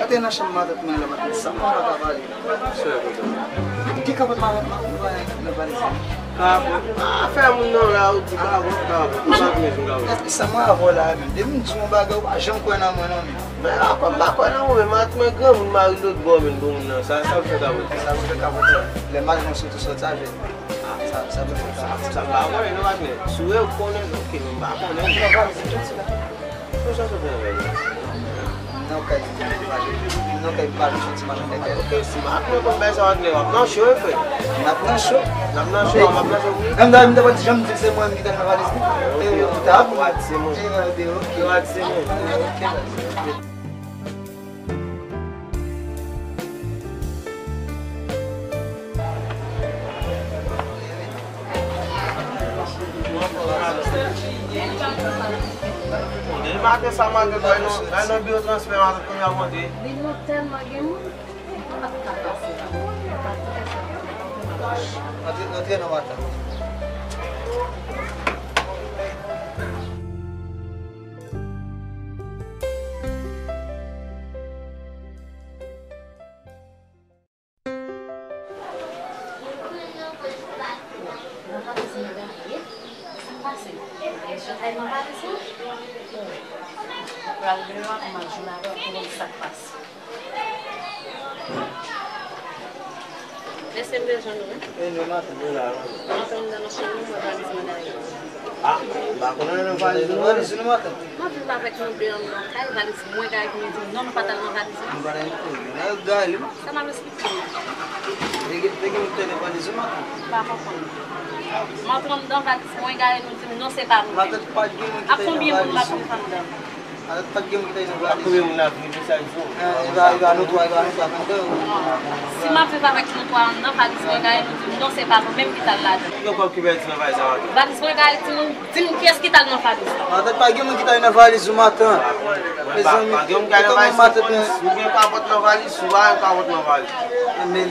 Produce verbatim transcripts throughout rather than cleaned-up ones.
Te nan chanm matant mwen la, matant, sa mwen pa ka pale. Sa e kontan. Ki kapòt matant mwen nan valiz la? Kapòt. Ah, fè moun nan la, ou di kapòt, kapòt. Ou pa konnen sou kapòt. Sa mwen avè w la menm. Depi m di w yon bagay, ou pa janm kwè nan mwen non, men. Men apa m pa kwè nan ou, men matant mwen granmoun, mari lòt bò, men bon moun nan. Sa, sa pou fè kapòt. Sa pou fè kapòt sa. Lè mari mwen soti sòti avè l. Ah, sa, sa pou fè kapòt. Sa m pa konnen non, patnè. Si w konnen, ok, men m pa konnen. Nan valiz la. Pou sa sot nan valiz la. Nan kay pale, nan kay pale, soti maten nan kay. Ok, si maten konn bay sa, maten w ap nan cho, wi, frè. N ap nan cho. N ap nan cho, w ap nan cho, wi. Nan, nan, m ta pa t janm di se mwen menm ki t al nan valiz li. E, ou ta ap. Ou pa di se mwen. E, ok. Ou pa di se mwen. Ok, ok. Depi maten sa, maten, bay nan, bay nan biwo transfè, maten, kounye a monte. Li nou tèlman gen moun, nou pa t ka pase. Antre, antre nan maten. Pral deyò a pou m al jwenn avè w pou wè sa k pase. Mesye, m bezwen nou, wi. E nou maten, nou la, maten. Maten, m nan cheri, m wè valiz mwen dèyè. Ah, m pa konnen nan valiz nou, valiz nou maten. M ap viv avèk nou de anndan kay, valiz mwen gaye pou nou di m non, nou pa t al nan valiz mwen. Nou pa t al nan valiz mwen. Sa m ap esplike w. Te gen, te gen moun ki te nan valiz ou maten? M pa konprann. M antre anndan, valiz mwen gaye, nou di m non, se pa nou menm. Maten pa t gen moun ki te nan valiz ou. Ak konbyen moun m ap viv anndan? Maten pa t gen moun ki te nan valiz ou. Ak konbyen moun ap viv, se sa l di w? Eh, e pa, e pa nou twa, e pa nou twa kontan. Si m ap viv avèk nou twa anndan, valiz mwen gaye, nou di m non, se pa nou menm ki t al ladan. Ki gen kòb ki pèdi nan valiz la maten? Valiz mwen gaye, timoun. Di m kiyès ki t al nan valiz la? Matant, pa gen moun ki t al nan valiz ou matant. Mezanmi, pa gen moun ki al nan valiz ou. Ou gen kapòt nan valiz ou, pa gen kapòt nan valiz. Men,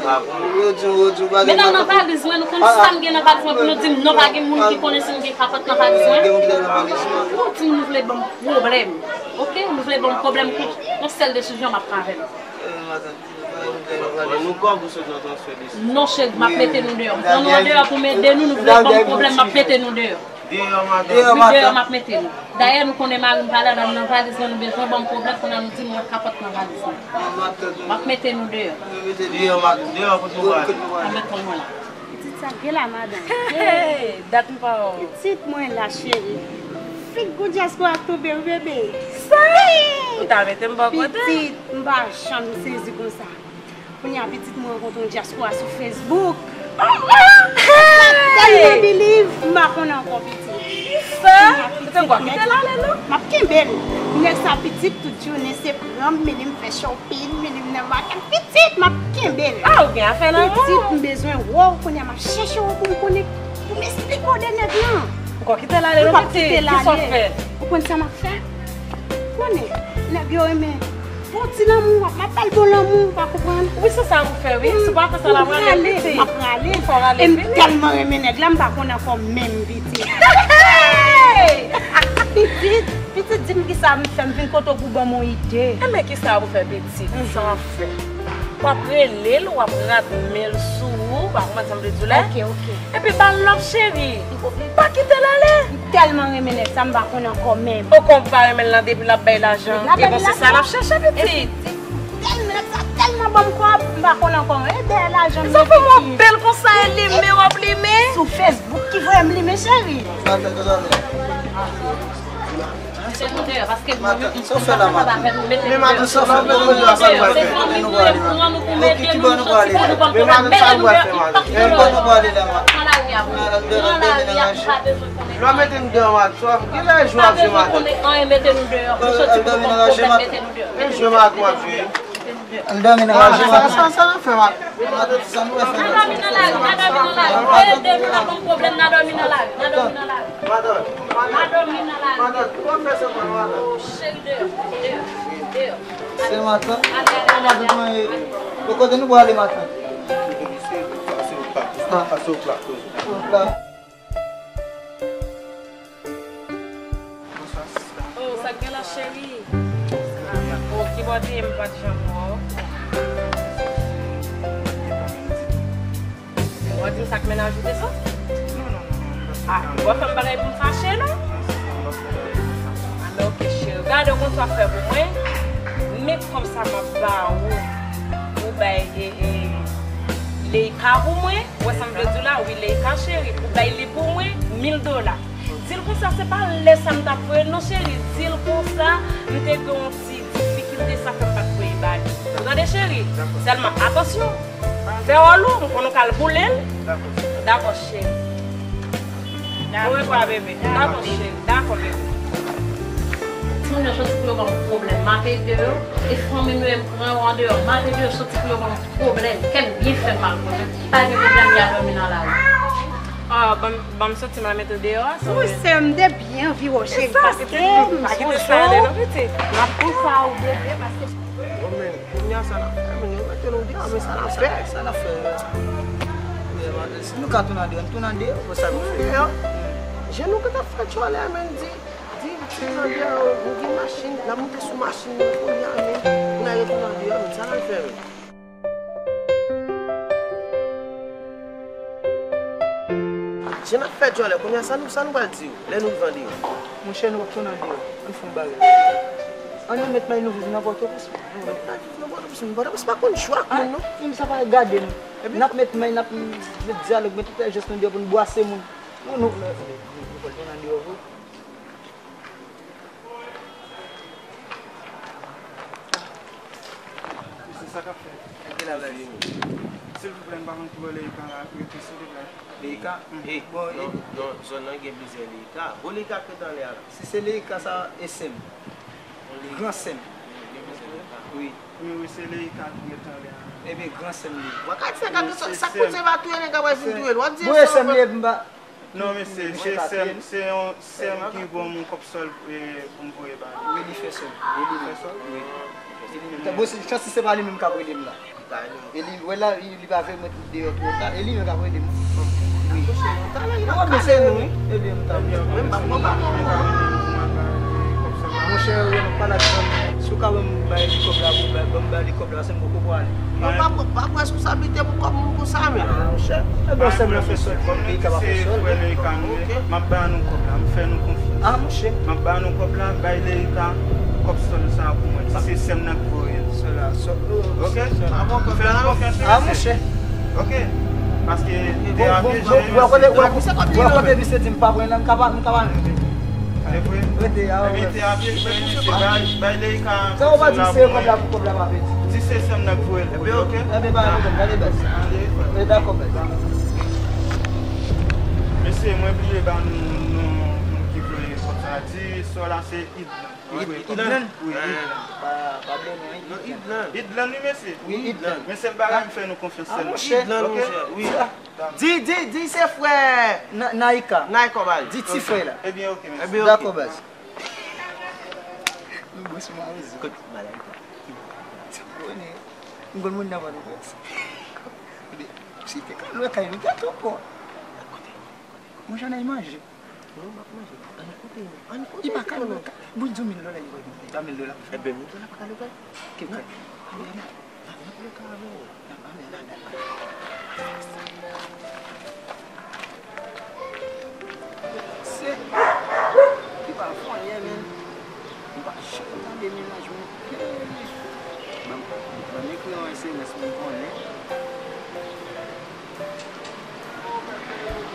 yo di w, yo di w, pa gen matant. Men nan, nan valiz mwen, nou konn sa m gen nan valiz mwen pou nou di m non, pa gen moun ki konnen si m gen kapòt nan valiz mwen. Gen moun ki t al nan valiz ou. Ou di m nou vle ban m pwoblèm. Ok, nou vle ban m pwoblèm pou yon sèl desizyon m ap pran avè nou. Eh, matant. Ban nou kòb ou sot nan transfè de sou. Non, cheri, m ap mete nou deyò. M pran nou andeyò pou m ede nou, nou vle ban m pwoblèm, m ap mete nou deyò. Deyò, matant. Wi, deyò m ap mete nou. Dayè, nou konnen mari m pa la, nan, nan valiz mwen, nou bezwen ban m pwoblèm, kounye a nou di m wè kapòt nan valiz mwen. M ap mete nou deyò. Deyò, matant, deyò, kote nou prale? Anmèt kò mwen la. Pitit sa gen la, madanm. Hey, dat m pa wè w. Pitit mwen la, cheri. Figou dyaspora k tonbe wi, bebe. Sa? Ou ta mete m bò kote? Pitit, m pa janm sezi konsa. Kounye a, pitit mwen rankontre yon dyaspora sou Facebook. Oh, oh! Sa tèlman biliv, m pa konnen ankò, pitit. Sa? Pitit mwen, m ap kenbe l. Nèg sa pitit tout jounen, se pran m, mennen m fè shopping, mennen m nan makèt. Pitit, m ap kenbe l. Ah, ou gen afè nan men w. Pitit, m bezwen wè w, kounye a m ap chèche w pou m konnen, pou m esplike w de nèg lan. Ou konn kite l ale non, pitit, kisa w fè? Ou konn sa m ap fè? Konnen, nèg yo renmen. Bon, ti lanmou, m ap ba l bon lanmou, ou pa konprann? Wi, se sa pou fè, wi. Si w pa fè sa, l ap rale, pitit. M ap rale. Fò w rale vit. E m tèlman renmen nèg la, m pa konn ankò menm, pitit. Hey! Pitit, pitit, di m kisa m fè, m vin kote w pou ban m yon ide. Enben, kisa pou fè, pitit? Sa w ap fè? W ap rele l, w ap rad men l sou ou, w ap konprann sa m vle di w la? Ok, ok. Epi ba l love, cheri. M konprann. Pa kite l ale. M tèlman renmen nèg sa, m pa konn ankò menm. Poko m pa renmen l nan depi l ap bay lajan. E bon, se sa n ap chèche, pitit. Tèlman, nèg sa tèlman ban m kòb, m pa konn ankò. E dèyè lajan m ye. Sa fè w ap bèl konsa, e limen w ap limen. Sou Facebook ki voye m limen, cheri. Mete nou deyò, paske nou, nou, nou pa kapab avè nou, mete nou deyò. Se fanmi nou ye, nou pran nou pou mete nou, nou soti pou nou ban pwoblèm, mete nou deyò, ki pa pran nan lari a, pran lari a, nou pa bezwen konnen anyen, mete nou deyò, nou soti pou nou ban pwoblèm, mete nou deyò. Al dòmi nan lari. Sa, sa, sa n ap fè, matant? Matant, sa nou wè fè? N a dòmi nan lari, n a dòmi nan lari. N a dòmi nan lari, n a dòmi nan lari. Matant, matant, matant, ou pa fè sa, matant. Cheri, deyò, deyò, deyò. Se matant? Matant mwen ye. Bon, kote nou prale, matant? Pase w plat, pase w plat. Plat. Bonswa, sista. Oh, sa k gen la, cheri? Oh, ki bò w te ye, m pa t janm wè w. Se sa k mennen ajoute sa? Non, non, non, non, m pa fè sa. Ah, w ap fè m bagay pou m fache, non? Non, non, m pa fè bagay pou m fache. Ah, men oke, cheri. Gade, w konn sa w ap fè pou mwen? Men kòb sa m ap ba ou, ou bay, e, e, Leika pou mwen. Ou wè sa m vle di w la? Wi, Leika, cheri. Ou bay li pou mwen, mil dola. Di l konsa, se pa lè sa m t ap voye l, non, cheri. Di l konsa, m te gen yon ti difikilte, sa fè m pa t voye ba li. Ou tande, cheri? Sèlman, atansyon. Fè wòl ou, m konnen w ka al boule l. Dakò, cheri. Bon repwa, bebe. Dakò, cheri. Dakò, bebe. Timoun yo soti pou yo ban m pwoblèm. M ap ede yo. E fanmi m yo, m pran yo andeyò. M ap ede yo soti pou yo ban m pwoblèm. Kè m byen fè m mal konnen. Pa gen pwoblèm, y a dòmi nan lari. Ah, ban m, ban m soti, m al mete w deyò a, sa w vle? Wi, sè m, m te byen anvi wè w, cheri, paske m sonje w. Pa kite sa ale, non, pitit. M ap pou sa ou bebe, paske Bon, men, kounye a, sa n ap fè, men, yo mete nou deyò, men sa n ap fè, sa n ap fè. Men, si nou ka tounen andeyò, n tounen andeyò, pou sa nou fè. Tounen andeyò? Je nou gentan fè tchòlè, men, di, di, di tounen andeyò, nou gen machin, n ap moute sou machin nou kounye a, men, pou n al retounen andeyò, men, sa n al fè, men. Je n ap fè tchòlè, kounye a, sa nou, sa nou pral di yo, lè nou rive andeyò? Monchè, nou p ap tounen andeyò. Ann fè yon bagay. Ann nou met may nou viv nan Pòtoprens. Ann nou met may viv nan Pòtoprens. Men Pòtoprens pa konn chwa ak moun, non. Menm sa pa gade nou. N ap met may, n ap met dyalòg, met tout jès nou deyò pou n bwase moun. Nou, nou, nou, nou pral tounen andeyò vre. Mesye, sa k ap fèt? Kilvouplè, m pa konn ki bò Leika rete, silvouplè. Leika? Bon, non, non, zòn nan gen plizyè Leika. Gwo Leika k rete anlè a la. Si se Leika sa, e sè m. Gran sè m. Wi. Wi, wi, se Leika ki rete anlè a. Ebyen, gran sè m li ye. Mwen ka di sa, sa kout se va touye nèg la, pral vin touye l. W ap di bon, e sè m li ye, m pa Non, mesye, se sè m, se yon sè m ki ban m yon kòb sòl, e, pou m voye ba li. Wi, li fè sòl. Wi, li fè sòl? Wi. Bon, se, chans se pa li menm k ap rele m la. E li, wè la, li, li pa vle mwen deyò twò ta. E li menm k ap rele m. Wi. Bon, men se nou, wi. Ebyen, m ta. Mwen pa, mwen pa, mwen pa. Monchè, yo, nou pale ak zanmi. Si w ka ban m bay li kòb la, pou bay, ban m bay li kòb la, se m poko pwale. Yo pa pran, pa pran responsablite pou kòb moun konsa, men. Ah, monchè. Ebyen, sè m nan fè sòl, kòm Leika pa fè sòl. M ap ba nou kòb la, m fè nou konfyans. Ah, monchè. M ap ba nou kòb la, bay Leika kòb sòl sa pou mwen. Di se sè m nan ki voye l. Sòl la, sòl. Ok? M fè nou konfyans, wi, mesye. Ah, monchè. Ok. Paske, te avye, jan yo di. Wè kote misye di m pa pran nan, m ka pa, m ka pa. Se vre? Rete a, ebyen, te avye, bay, bay Leika. Sa ou pa di se kòb la pou kòb la pa pèdi? Di se sè m nan k voye l pou li, ok? Ebyen, pa gen pwoblèm, gade baz. E dakò, baz. Mesye, mwen bliye ba nou non moun ki voye kòb sa. Di sòl la se Idlan. Id-, Idlan? Wi, Idlan. Pa, pa bliye non, Idlan. Idlan, wi, mesye. Wi, Idlan. Men sèl bagay, m fè nou konfyans sèlman. Ah, monchè. Idlan, monchè, wi. Di, di, di se frè Na-, Naika. Naika, baz. Di ti frè la. Ebyen, ok, mèsi. Ebyen, ok. Dakò, baz. Nou bon sou mawozo. Kot malay ta. Ti konnen. M konn moun nan Pòtoprens. Ebyen, si te ka lwe kay nou, te twò bon. Monchè, ann al manje. Non, m ap manje. Ann koute, ann koute. Li pa ka lwe kay. Bon, di w mil dola, li pa mil dola. Ebyen, mil dola pa ka lwe kay. Ki kay? Ann lwe kay avè w. Se ki pa fon yè, men. M pa janm tande mennaj mwen. Ban m, ban m ekri yon S M S pou m konnen.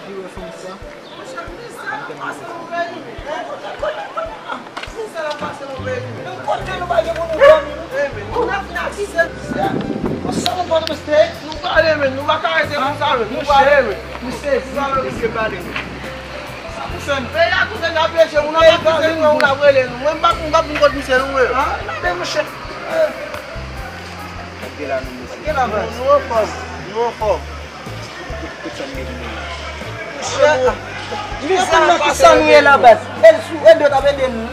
Ki wè fanm sa? Mizè ap pase nan peyi, men. Kote nou pa gen moun nou dòmi, nou? Eh, men, nou la fin ak mizè, mizè. Konsa nou pa rete. Nou prale, men. Nou pa ka rete konsa, men. Nou prale, men. Nou sezi. Nou prale, mesye, pale, men. Sa pou fè n. Peyi a tou deja peche, moun ap akouze nou, moun ap rele nou. Mwen, m pa, m pa vin kot misye, non, mwen. Ah, gade, monchè. Gade la, nou, mesye. Gade la, nou, nou anfòm. Nou anfòm. Kote sa n mete nou la? Mizè ap pase nan peyi nou. E sou, e dòt ap ede nou.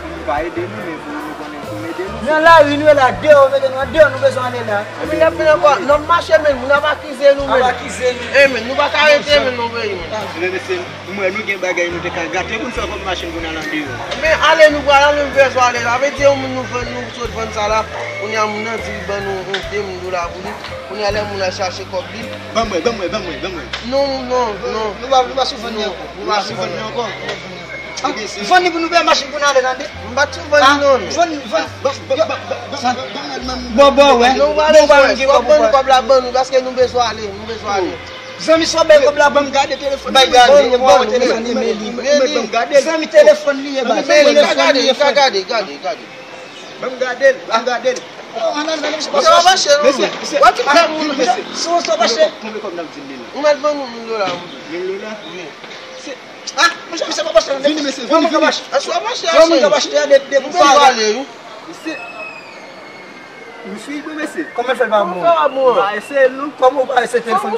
Nou pa ede nou, men pou nou konnen pou n ede nou. Nan lari nou ye la, deyò, yo mete nou an deyò, nou bezwen ale la. Epi n ap vin ankò, n ap mache, men moun ap akize nou, men. Ap akize nou. E, men, nou pa ka rete, men, nan peyi, men. Ebyen, mesye, m wè nou gen bagay nou te ka gate pou n fè kòb machin pou n al andeyò. Men, ale nou pral, ale nou bezwen ale. Sa vle di, yon moun nou vann, nou sot vann sa la, kounye a moun nan di li ban nou yon de mil dola pou li. Kounye a lè moun al chache kòb li. Ban mwen, ban mwen, ban mwen, ban mwen. Non, non, non. Nou pa, nou pa sou vann li ankò. Nou pa sou vann li ankò. Vann li pou nou peye machin pou n ale, tande. M pa t sou vann li, non. Vann, vann. Bon, bon, wè. Non, w pa bezwen. Fò w ban nou kòb la, ban nou, paske nou bezwen ale, nou bezwen ale. Zanmi, sou bay kòb la, ban m gade telefòn. Bay gade, ban m telefòn nan men li. Zanmi, telefòn li ye, baz. Telefòn li ye, frè. Gade, gade, gade. Ban m gade l, ban m gade l. Sa pa mache, non. Mesye, mesye. W ap tou fè moun. Mesye. Sa pa mache. Konbyen kòb n ap di l li la? Ou mèt ban nou mil dola. Mil dola? Wi. Se, ah, monchè, mesye pa mache, non. Vini, mesye, vini, vini. Sa pa mache, sa pa mache. Yon moun k ap achte a de, de pou pale. Mesye, nou swiv, mesye. Kòman fè l pa bon? Kòman fè l pa bon? Ba, eseye l, non. Kòman ou pa eseye telefòn?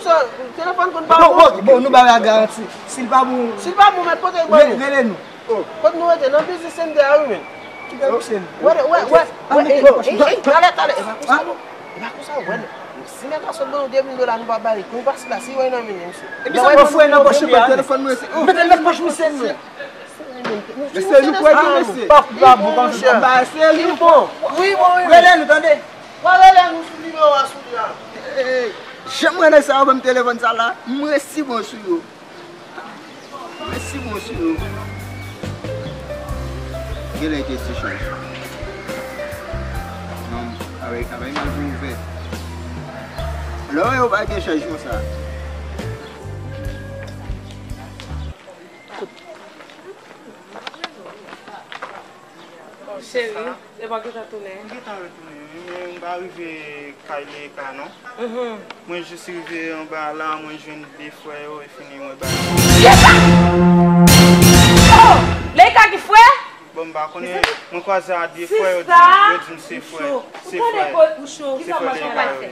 Telefòn konn pa bon. Bon, bon, nou ba yo a garanti. Si l pa bon. Si l pa bon, mèt pote l ba nou. Rele, rele nou. Oh. Kot nou rete? Nan business center a, wi, men. Ki bèl pwochen. Wè, wè, wè, wè, ey, ey, ey, talè, talè. E pa konsa, non. E pa konsa, wè, non. Si nèg la sot ban nou de mil dola, nou pa ba li. Kou pase la, si wè nan men misye. Epi sa, mwen fouye nan pòch mwen, telefòn mwen, se, oh. Mete l nan pòch misye, non. Mesye, nou kwè tou, mesye. Pa, pa bon, pa bon. Ba, se li, bon. Wi, bon, wi. Rele nou, tande. Wè, rele nou sou nimewo a, sou li a. Ey, jan mwen nèg sa yo ban m telefòn sa la, mwen si bon sou yo. Mèsi bonsou. Genlè te ti chanj. Non, avèk, avèk mal pou ouvè. Lè yo pa gen chanj konsa. Cheri, se pa gentan tounen? M gentan retounen, wi, men m pa rive kay Leika, non. Mhm. Mwen jis rive anba la, mwen jwenn de frè yo, e fini, mwen bay. Leika! Oh! Leika ki frè? Bon, m pa konnen, mwen kwaze a de frè, yo di, yo di m se frè, se frè, se frè Leika yo.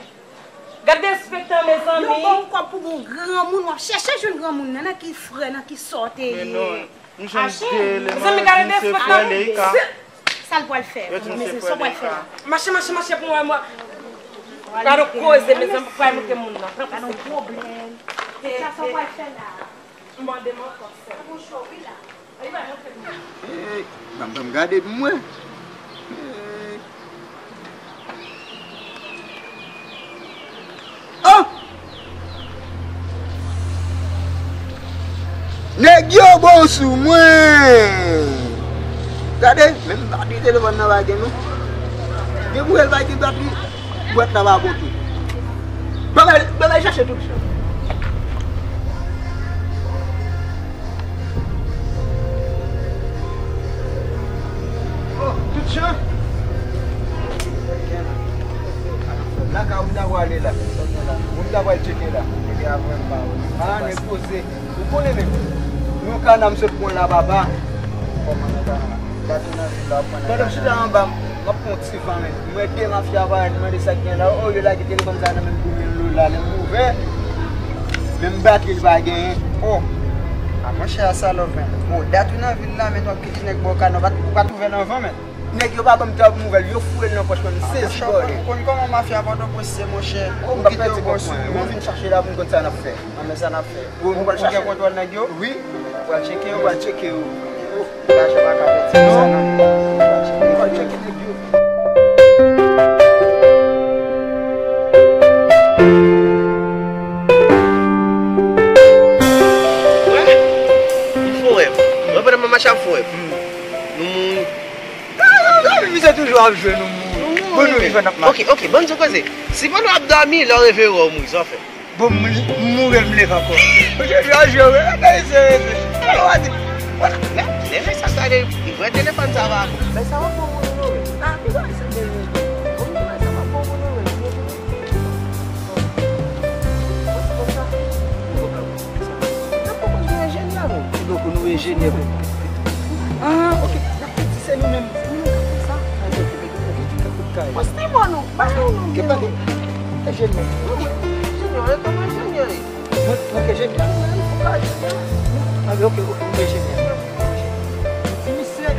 Gad derespektan, mezanmi. Yo ba w kòb pou bon granmoun, w ap chèche jwenn granmoun nan, nan ki frè, nan ki sa w te ye. Men non, m jwenn de eleman, yo di m se frè Leika. Sa l pral fè? Yo di m se frè Leika. Mache, mache, mache pou mwen, mwen. Gad yon koze, mezanmi, pou pral montre moun nan. Gad yon pwoblèm. Sa, sa w pral fè la? M mande m ankò, sè. Ey, ban m, ban m gade pou mwen. Ey. Oh! Nèg yo bon sou mwen. Gade, menm batri telefòn nan pa gen non. Gen pou el pa gen batri. Bwat la pa bon tou. Bagay, bagay chache tout chan. Oh, tout chan. Lakay ou m ta pwale la. Ou m ta pwale tcheke la. Epi apre m pa wè. Ah, nèg poze. Ou konnen menm. Yon kana m sot pran la, papa. Kòman nan kana? Gade nan vil la, w ap pran nan kana. Pandan m chita anba, m ap pran yon ti van, men. M wè de mafya parèt, m mande sa k gen la. Oh, yo lage telefòn sa nan men m pou mil dola. Lè m ouvè, menm batri l pa genyen. Oh! A monchè, a sa lòv, men. Oh, dat ou nan vil la, men w ap kite nèg ba w kana, ou pa t, ou pa t ouvè nan van, men. Nèg yo pa ban m trè bon nouvèl, yo foure l nan pòch mwen, m sezi bòlè. Ou konn kòman mafya Pòtoprens ye, monchè. Ou kite yo bò sou ou, vin chache la pou n konn sa n ap fè. Ann men sa n ap fè. Ou, ou pral chache. Ou gen kontwòl nèg yo? Wi. Ou pral tcheke yo? Ou pral tcheke yo. Lajan pa ka pèdi sa non. Ou pral tcheke, ou pral tcheke nèg yo. Wè, m fè yon rèv. Wè, pandan m ap mache ap fè yon rèv. Nou mouri. Misye toujou ap jwe nou mouri. Bon, nou vivan n ap mache. Ok, ok, ban m di w koze. Si pandan w ap dòmi, lè w reveye w mouri, sa w fè? Bon, m mouri, m leve ankò. Misye toujou ap jwe, wi. Gade misye, mesye. Lè, lè sa gade, li vre telefòn sa va. Men sa w ap bon moun non, wi. Ah, li va ese de. Bon, li va sa va bon moun non, wi. Bon, se konsa. Donk, nou enjenyè, bon. Donk, nou enjenyè, bon. Ah, ok. N ap fè di se nou menm. Se nou menm k ap fè sa. Ah, ok, ok, ok, ok, ok. Poste mò nou. Ba nou non. Ki bagay? Enjenyè. Wi, wi. Enjenyè, e kòm enjenyè, e. Mwen, mwen k enjenyè. Ou ka enjenyè. Ah, ok, ok, mwen enjenyè. Ti misye.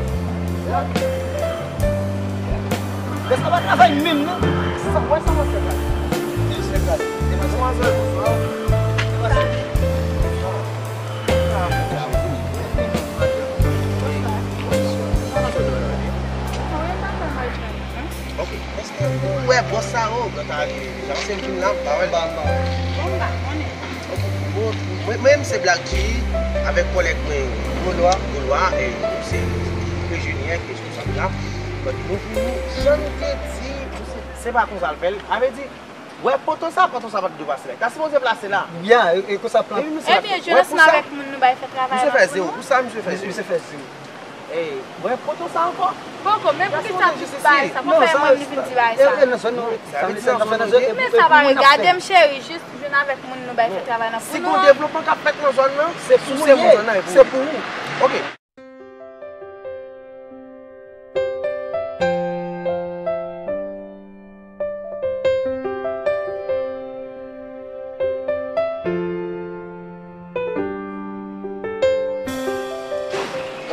Lè sa pa travay menm non. Sa, wè sa w ap fè la. Mesye, gade. Demwazèl, bonswa. Demwazèl. Ok, èske ou wè bòs sa yo, gata rive deja? Paske m fin la, m pa wè l. M pa wè l, m pa wè l. Bon, m pa konnen. Ok, bon, mwen, mwen, m se Black G, avèk kòlèg mwen, Golois. Golois, e, se enjenyè ki responsab la. Donk, nou vini, jan nou te di, se pa konsa l fè l. Sa vle di, wè poto sa, poto sa pa t dwe pase la. Li ta sipoze plase la. Ya, e, e konsa plan. Epi misye pa t fè. Ebyen, jwenn ansanm avèk moun nou bay fè travay la pou nou. Misye fè zewo. Pou sa, misye fè zewo. Misye fè zewo. Ey, wè poto sa ankò. Poko, men poukisa jis bay sa? Konsa e mwen li vin di bay sa? E, e, nan zòn nan, sa vle di sa nan zòn nan. Men sa pa regade m, cheri, jis jwenn avèk moun nou bay fè travay la pou nou. Si gon devlopman k ap fèt nan zòn nan, se pou ou li ye. Se pou ou. Ok.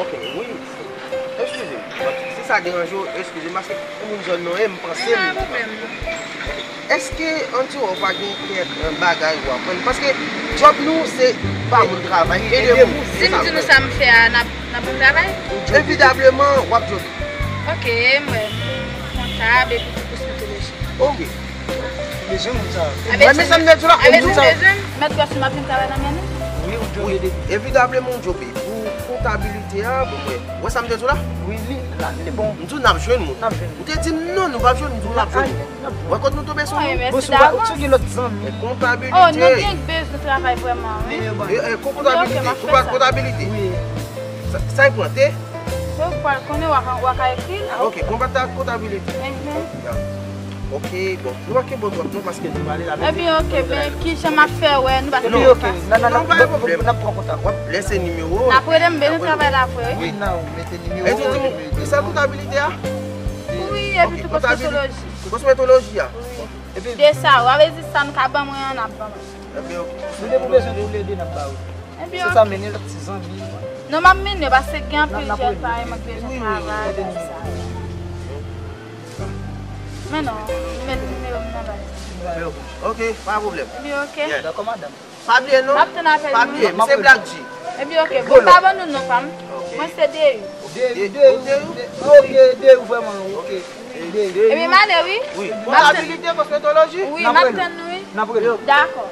Ok, wi. Eskize m. Bon, si sa deranje w, eskize m, paske se moun zòn nan ye, m panse m. Pa gen pwoblèm, non. Èske an ti wè w pa gen kèk, eh, bagay w aprann? Paske djòb nou se ba moun travay, ede moun. Si m di nou sa m fè a, n ap, n ap ban m travay? Evidableman, w ap djobe. Ok, mwen, kontab epi tou kosmetoloji. Ok. Bezwen moun sa. Mwen, men sa m te di w la, ou di sa. Mèt Gòs, m ap vin travay nan men nou? Wi, ou djobe depi. Evidableman, ou djobe. Pou kontabilite a, bon, mwen, wè sa m te di w la? Wi, li, la, li bon. M di w n ap jwenn moun. N ap jwenn moun. Ou te di m non, nou p ap jwenn, m di w n ap jwenn moun. Wè kot nou tonbe sou nou. Wi, mèsi davans. Ou gen lòt zanmi. E kontabilite. Oh, nou gen bezwen travay vrèman, wi. E, e, ko-, kontabilite. Ou pa kontabilite. Wi. Sa, sa e pran te? Ou pral konnen w a ka, w a ka ekri l. Ok, konbat ak kontabilite. Mhm. Ya. Ok, bon. Nou pa ke bon twòp non, paske nou pale la. Ebyen, ok, men ki jan m ap fè wè nou pa... Ebyen, ok. Nan, nan, nan, nan, nan pran kontak. W ap lese nimewo. N ap rele m, bezwen travay la vre, wi. Wi, nan, ou mete nimewo. E di, di m, se kontabilite a? Wi, epi tou kosmetoloji. Kosmetoloji a? Wi. De sa, w a vle di sa nou ka ban mwen an, n ap ban mwen. Ebyen, ok. Nou depi w bezwen toulede, n ap ba ou. Ebyen, ok. Se sa mennen lòt ti zanmi. Non, m ap mennen, paske gen anpil jèn parèy mwen k bezwen travay, bagay sa yo. Men non, m met nimewo m nan baz. Ok, pa pwoblèm. Ebyen, ok. Dakò, madanm. Pa bliye non. M ap tann apèl nou. Pa bliye, m se Black G. Ebyen, ok. Bon, pa ban nou non pa m. Ok. Mwen se Deyou. Deyou, Deyou. Ok, Deyou vrèman, ok. Ebyen, m ale, wi. Wi. M ap tann. Kontabilite, kosmetoloji? Wi, m ap tann nou, wi. N ap rele w. Dakò.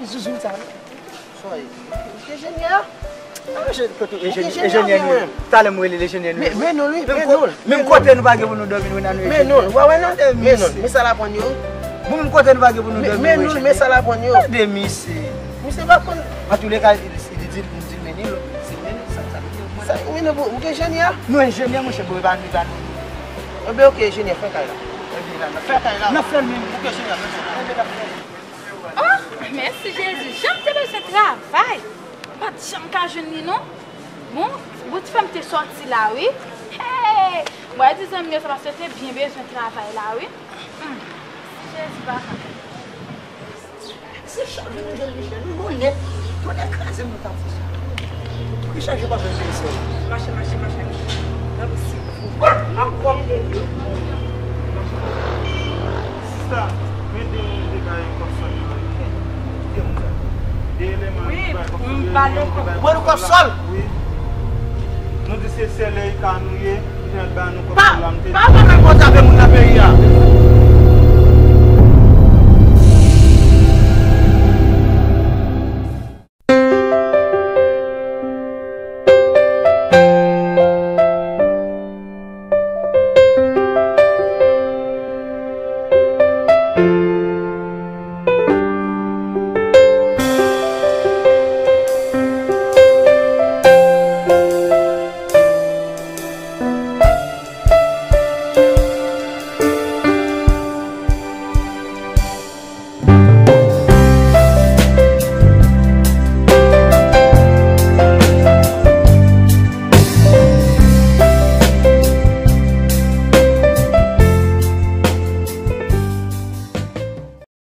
Zouzoun sa, wi. Sa e? Enjenyè? Ah, enjenyè, kote enjenyè, enjenyè nou ye? Talè m rele l enjenyè nou ye. Men non l wi, men non l. Menm kote nou pa gen pou nou dòmi, nou nan nou enjenyè. Men non l, w a wè non? Men non l, men sa l aprann yo. Bon, menm kote nou pa gen pou nou dòmi, nou enjenyè. Men non l, men sa l aprann yo. Gade misye. Misye pa konn. Antouleka, li di, li di, li di, men non l, se men non l, sa, sa, sa. Sa, men non, bon, ou gen enjenyè? Nou enjenyè, monchè, bon, e pa nou, e pa nou. Enben, ok, enjenyè, fè kay la. Enben, la, n ap fè kay la. N ap fè l menm. Ok, enjenyè, fè kay la. Enben, n ap fè l. Oh, mèsi Jezi. Jan m te bezwen travay. M pa t janm ka jwenn li, non. Bon, bon ti fè m te sòti la, wi. Hey! Mwen di zanmi yo sa paske yo te byen bezwen travay la, wi. Hmm. Jezi papa. Se chak jou nou jwenn Michel, nou bon nèt. Tonnè kraze m, nou ta fè sa. Pou ki chak jou pa jwenn Michel? Mache, mache, mache. Nan lousi. Ak kòb. Sista, men de moun te bay kòb sòl yo. Ki moun sa? De eleman ki bay kòb sòl yo. Wi, m ba yo kòb. Ou ba nou kòb sòl? Wi. Nou di se sè Leyika nou ye, li te mèt ba nou kòb sòl la, m te di.